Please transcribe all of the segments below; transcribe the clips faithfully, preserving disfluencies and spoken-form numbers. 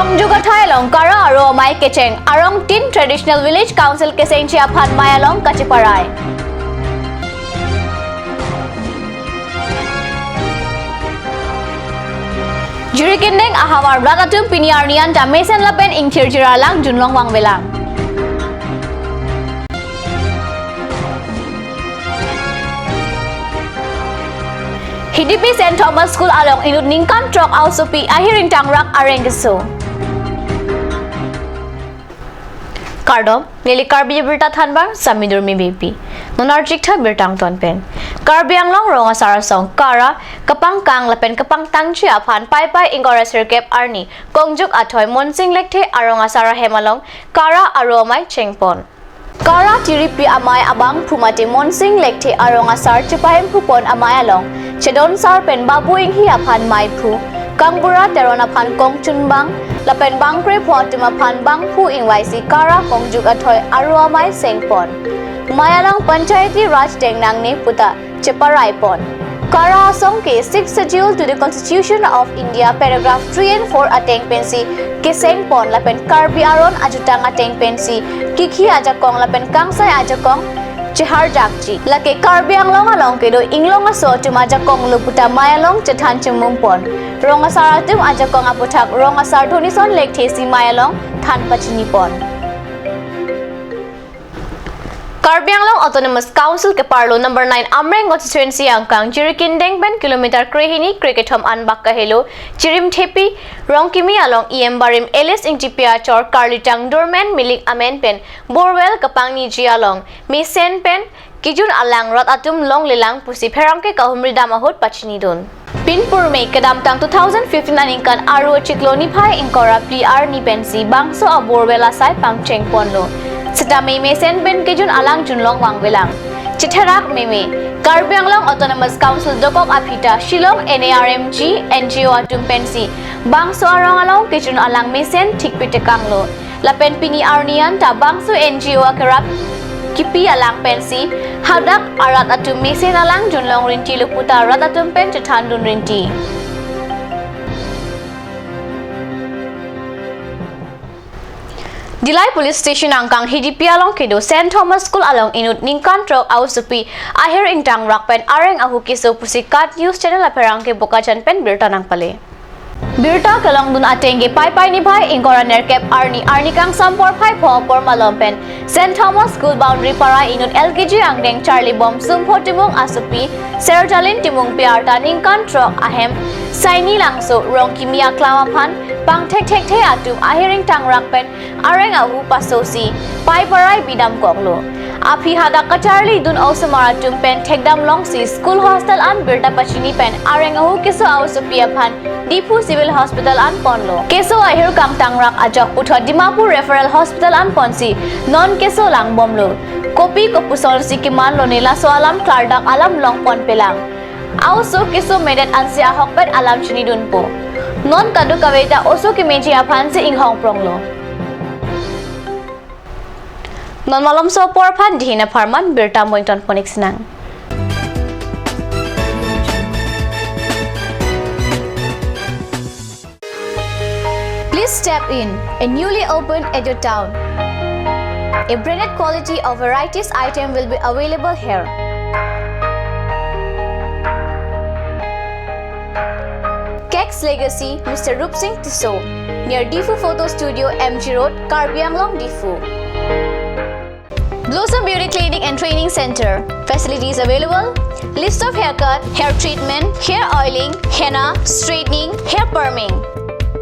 Kongjok athoi along Kara Aro Amei kecheng, arong tin Traditional Village Council kechengji aphan mei along kacheparai. Jirikindeng ahavar rat atum pini arni anta mesen lapen ingthir jira lang junlong vangvelang. Hidipi Saint Thomas School along inut ningkan throk a-osopi ahir ingtangrak areng keso. Kardom, neli Karbi Birta thanbang Sami Durmi Beypi. Non archik tha birta angton pen. Karbi Anglong rong asar asong Kara kepangkang lapen kepangtangji aphan Paipai ingkoi ra sirkep arni Kongjok athoi Monsing Lekthe arong asar ahem along Kara Aro Amei chengpon. Kara tiripi amei abangphu mate Monsing Lekthe arong asar chepahemphupon amei along Chedon Sar pen Babu Inghi aphan meiphu, Kangbura Teron aphan kongchunbang lapen bangkrepho atum aphan bangphu ingvaisi Kara Kongjok athoi Aro Amei chengpon. Mei along Panchayati Raj tengnangne puta cheparaipon. Kara asong ke Sixth Schedule to the Constitution of India, paragraph three and four ateng pensi kechengpon lapen Karbi aron ajutang ateng pensi kikhi ajakong lapen kangsai ajakong cheharjakji. Lake Karbi Anglong along kedo inglong aso atum ajakong lo puta mei along chethan chemungpon. Rong asar atum ajakong aputhak rong asar Dhonison Lekthe si mei along than pachinipon. Karbi Anglong Autonomous Council keparlo number nine Amreng constituency angkang Jirikindeng pen kilometer krehini krekethom anbak kahelo Chirimthepi Rongkimi along E M barim Alice Ingtipi achor karlitang Dorman Milik amen pen borewell kepangniji along mesen pen kejun alang rat atum longlelang pusi pherangke kahumri dam ahut pachinidun. Pinpur me kedamtang two thousand fifteen aningkan Aro chiklo niphai ingkoi ra phli arni pensi bangso aborewell asai pangchengponlo. Sitame mesen pen kejun alang junlong vangvelang. Chetherak meme, Karbi Anglong Autonomous Council dokok aphi ta Shillong N A R M G N G O atum pensi bangso arong along kejun alang mesen thikpi tekanglo. Lapen pini arni anta bangso N G O akerap kipi alang pensi hadak arat atum mesen alang junlong rinti lo puta rat atum pen chethandun rinti. Dillai Police Station angkang Hidipi along kedo Saint Thomas School along inut ningkan throk a-osopi ahir ingtangrak pen areng ahu keso pusi KAT News Channel apherangke Bokajan pen birta nangpale. Birta kelongdun ateng ke Paipai niphai ingkoi ra nerkep arni, arni kangsam porphai pho apor malom pen Saint Thomas School boundary para inut L K G angdeng charlibom Sumpho Timung asopi Serjalin Timungpi arta ningkan throk ahem Saini Langso Rongkimi aklam aphan pangthekthekthe atum ahir ingtangrak pen areng ahu pasosi paiparai bidamkoklo. Aphi hadak kacharlidun osomar atum pen thekdamlongsi school hostel an birta pachini pen areng ahu keso a-osopi aphan Diphu Civil Hospital an ponlo. Keso ahir kangtangrak ajok puthot Dimapur Referral Hospital an ponsi non keso langbomlo. Kopi kopusonsi kemanlone laso alam klardak alam longponpelang. A-oso keso medet ansi ahokpet alam chinidunpo. Non kadokave ta oso kemeji aphansi inghongpronglo. Non malomso apor aphan dihin apharman birta moington ponik sinang. Please step in, a newly opened at your town. A branded quality of varieties item will be available here. Cakes Legacy, Mister Rupsing Tisso, near Diphu Photo Studio, M G Road, Karbi Anglong, Diphu. Blossom Beauty Clinic and Training Center. Facilities available: list of haircut, hair treatment, hair oiling, henna, straightening, hair perming,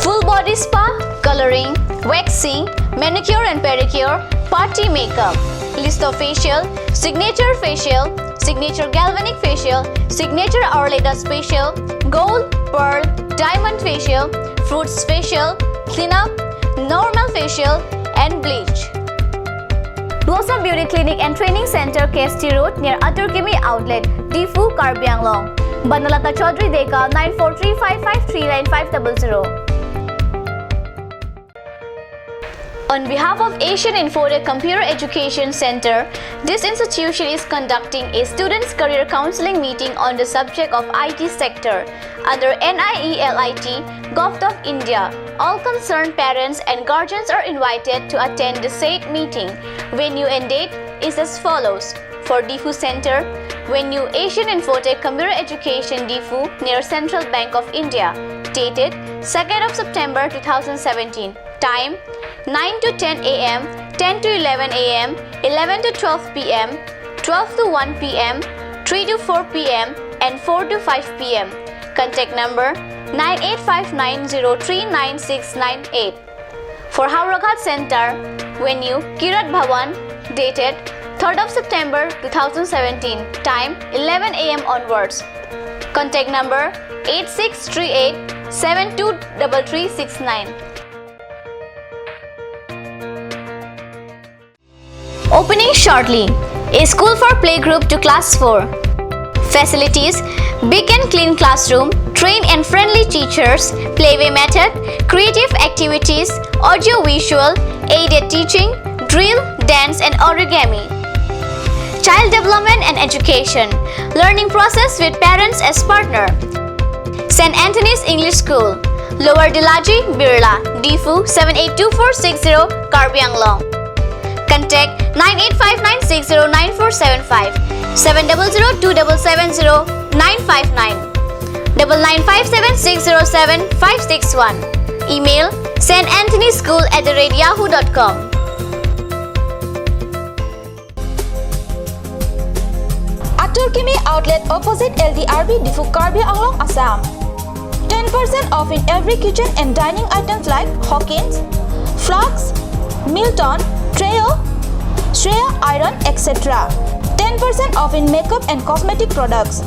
full body spa, coloring, waxing, manicure and pedicure, party makeup, list of facial, signature facial, signature galvanic facial, signature or latest facial, gold, pearl, diamond facial, fruits facial, cleanup, normal facial, and bleach. Blossom Beauty Clinic and Training Center, K S T Road, near Atur Kimi Outlet, Diphu, Karbi Anglong. Banalata Chaudhary Deka, nine four three five five three nine five double zero. On behalf of Asian Infotech Computer Education Center, this institution is conducting a students' career counseling meeting on the subject of I T sector under N I E L I T, Govt of India. All concerned parents and guardians are invited to attend the said meeting. Venue and date is as follows. For Diphu Center, venue Asian Infotech Computer Education Diphu near Central Bank of India. Dated second of September two thousand seventeen. Time nine to ten a m, ten to eleven a m, eleven to twelve p m, twelve to one p m, three to four p m, and four to five p m. Contact number nine eight five nine zero three nine six nine eight. For Howraghat Center, venue Kirat Bhawan, dated third of September two thousand seventeen, time eleven a m onwards. Contact number eight six three eight seven two double three six nine. Opening shortly. A school for playgroup to class four. Facilities: big and clean classroom, trained and friendly teachers, playway method, creative activities, audio visual, aided teaching, drill, dance and origami. Child development and education. Learning process with parents as partner. Saint Anthony's English School, Lower Dilaji, Birla, Diphu seven eight two four six zero, Karbi Anglong. Contact nine eight five nine six zero nine four seven five, seven double zero two double seven zero nine five nine, double nine five seven six zero seven five six one. Email saint anthony school at the rate yahoo dot com. Atur Kimi Outlet, opposite L D R B, Diphu, Karbi Anglong, Assam. Ten percent off in every kitchen and dining items like Hawkins, Flask, Milton, Trio, Shreya Iron, et cetera. Ten percent off in makeup and cosmetic products.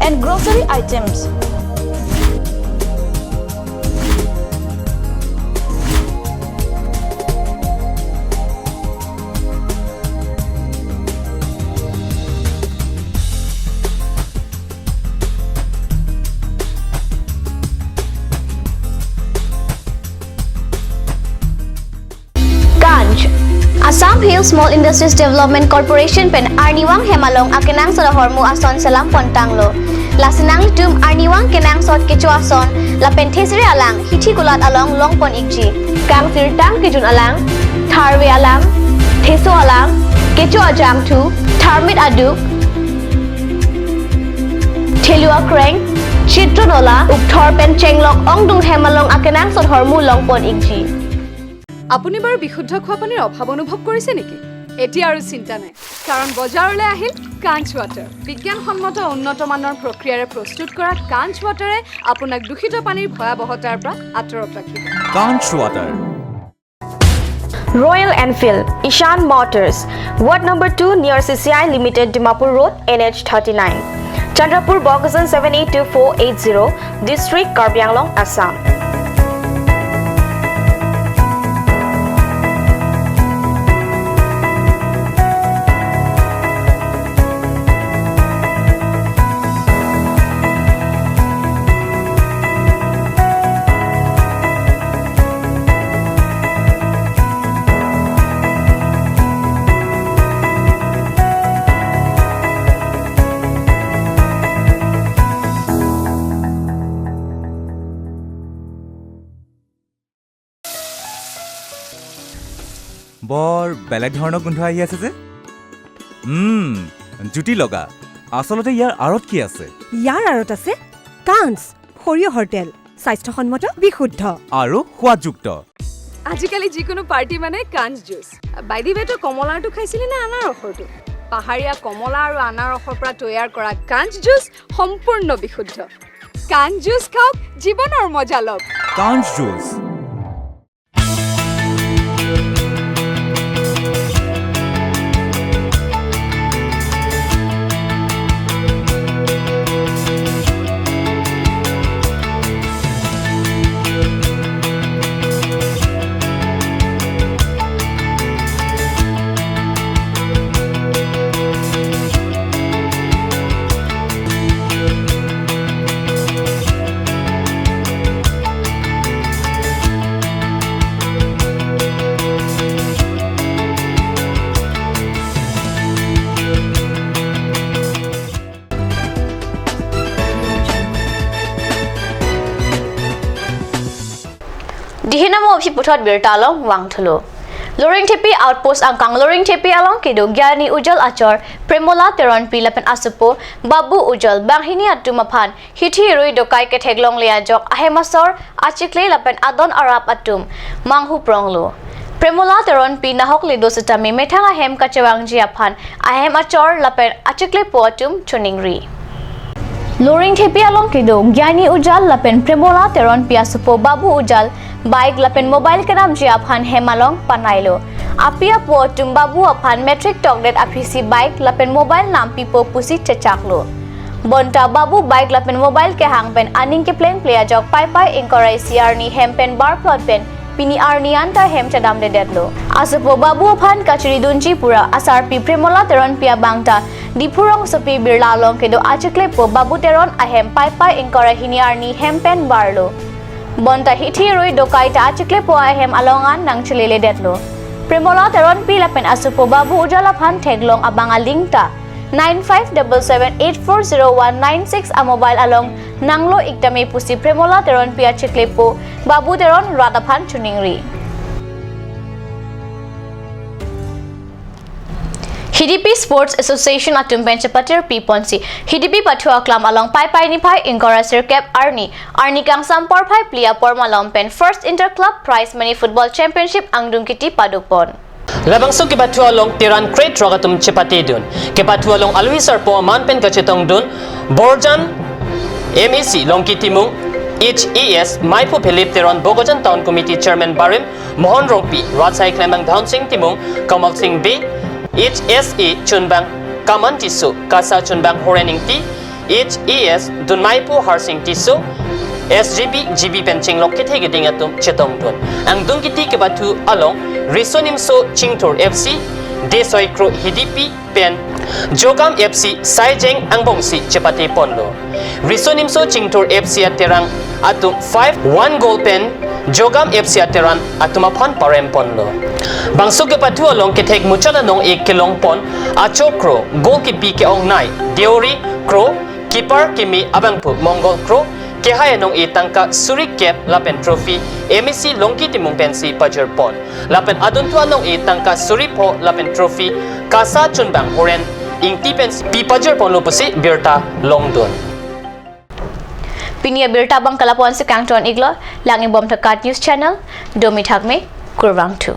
And grocery items. Kanch. Assam Hill Small Industries Development Corporation pen arnivang hem along akenangsot ahormu ason selam pontanglo. Lasi nanglitum arnivang kenangsot kecho ason lapen thesere alang hithi kulat along longpon ikji. Kangsirtang kejun alang, tharve alang, theso alang, kecho ajangthu, tharmit aduk, thelu akreng, chitron ola, ukthor pen chenglok ongdung hem along akenangsot ahormu longpon ikji. আপুনি বাৰু বিশুদ্ধ খোৱা পানীৰ অভাৱ অনুভৱ কৰিছে নেকি? এতিয়া আৰু চিন্তা নাই, কাৰণ বজাৰলৈ আহিল কাঞ্চ ৱাটাৰ। বিজ্ঞানসন্মত উন্নত মানৰ প্ৰক্ৰিয়াৰে প্ৰস্তুত কৰা কাঞ্চ ৱাটাৰে আপোনাক দূষিত পানীৰ ভয়াৱহতাৰ পৰা আঁতৰত ৰাখিব। Kanch Water. Royal Enfield, Ishan Motors, Ward number two near C C I Limited, Dimapur Road, N H thirty-nine. Chandrapur, Bokajan seven eight two four eight zero, District, Karbi Anglong, Assam. বৰ বেলেগ ধৰণৰ গোন্ধ আহি আছে যে। উম, জুতি লগা। আচলতে ইয়াৰ আঁৰত কি আছে? ইয়াৰ আঁৰত আছে কাঞ্চ, সৰিয়হৰ তেল, স্বাস্থ্যসন্মত, বিশুদ্ধ। আৰু সোৱাদযুক্ত। আজিকালি যিকোনো পাৰ্টি মানে কাঞ্চ জুচ। By the way, তই কমলাৰটো খাইছিলি নে আনাৰসৰটো? পাহাৰীয়া কমলা আৰু আনাৰসৰ পৰা তৈয়াৰ কৰা কাঞ্চ জুচ সম্পূৰ্ণ বিশুদ্ধ। কাঞ্চ জুচ খাওক, জীৱনৰ মজা লওক। Kanch Juice. Tihin amo aphi puthot birta along vangthulo. Loringthepi outpost angkang Loringthepi along kedo Gyani Ujal achor Premola Teronpi lapen asopo Babu Ujal banghini atum aphan hithi rui dokai ketheklongle ajok ahem asor achikle lapen adon arap atum manghu pronglo. Premola Teronpi nahok le do setame methang ahem kachevangji aphan ahem achor lapen achiklepo atum choningri. Loringthepi along kedo Gyani Ujal lapen Premola Teronpi asopo Babu Ujal bike lapen mobile kedamji aphan hem along panailo. Api apo atum Babu aphan matric tokdet aphisi bike lapen mobile nampipo pusi chechaklo. Bonta Babu bike lapen mobile kehang pen aning keplengple ajok Paipai ingkoi ra isi arni hem pen barplot pen pini arni anta hem chedamdedetlo. Asopo Babu aphan kachiridunji pura asarpi Premola Teronpi abangta Diphu rongsopi Birla along kedo achiklepo Babu Teron ahem Paipai ingkoi ra hini arni hem pen barlo. Bonta hithi rui dokai ta achiklepo ahem along an nangcheleledetlo. Premola Teronpi lapen asopo Babu Ujal aphan theklong abang aling ta nine five double seven eight four zero one nine six a mobile along nanglo-ik tame pusi Premola Teronpi achiklepo Babu Teron rat aphan choningri. Hidipi Sports Association atum pen chepatirpi ponsi Hidipi Pathu Aklam along Paipai niphai ingkoi ra sirkep arni, arni kangsam porphai phli apor malom pen First Inter Club Prize Money Football Championship angdung kiti padopon. Labangso kepathu along Teron krethrok atum chepatedun. Kepathu along alohi sarpo aman pen kachetongdun Borjan M A C Longki Timung, H A S Maiphu Philip Teron Bokajan Town Committee Chairman barim Mohon Rongpi, Ratsai Klembang Dhonsing Timung, Kamal Singh Bey, H S A chunbang Kaman Tisso, KASA chunbang Horen Ingti, H A S dunmaipo Harsing Tisso, S G B, G B pen chinglok kethe keding atum chetongdun. Angdung kiti kepathu along Riso Nimso Chingthur F C, Desoi Kro Hidipi pen Jogam F C Saijeng angbongsi chepate ponlo. Riso Nimso Chingthur F C aterang atum five one goal pen Jogam F C aterang atum aphan parem ponlo. Bangso kepathu along kethek muchot anong-e kelong pon Acho Kro, goalkeeper ke-ongnei Deori Kro, keeper keme abangphu Mongol Kro, kehai anong-e tangka suri kep lapen trophy M A C Longki Timung pensi pajir pon. Lapen adunthu anong-e tangka suri pho lapen trophy KASA chunbang Horen Ingti pensi pi pajir ponlo pusi birta longdun. Pini abirta abang ke lapu-ansi kangton-iklo, lang-ik bom tha KAT News Channel, domi thakme, kurvangthu.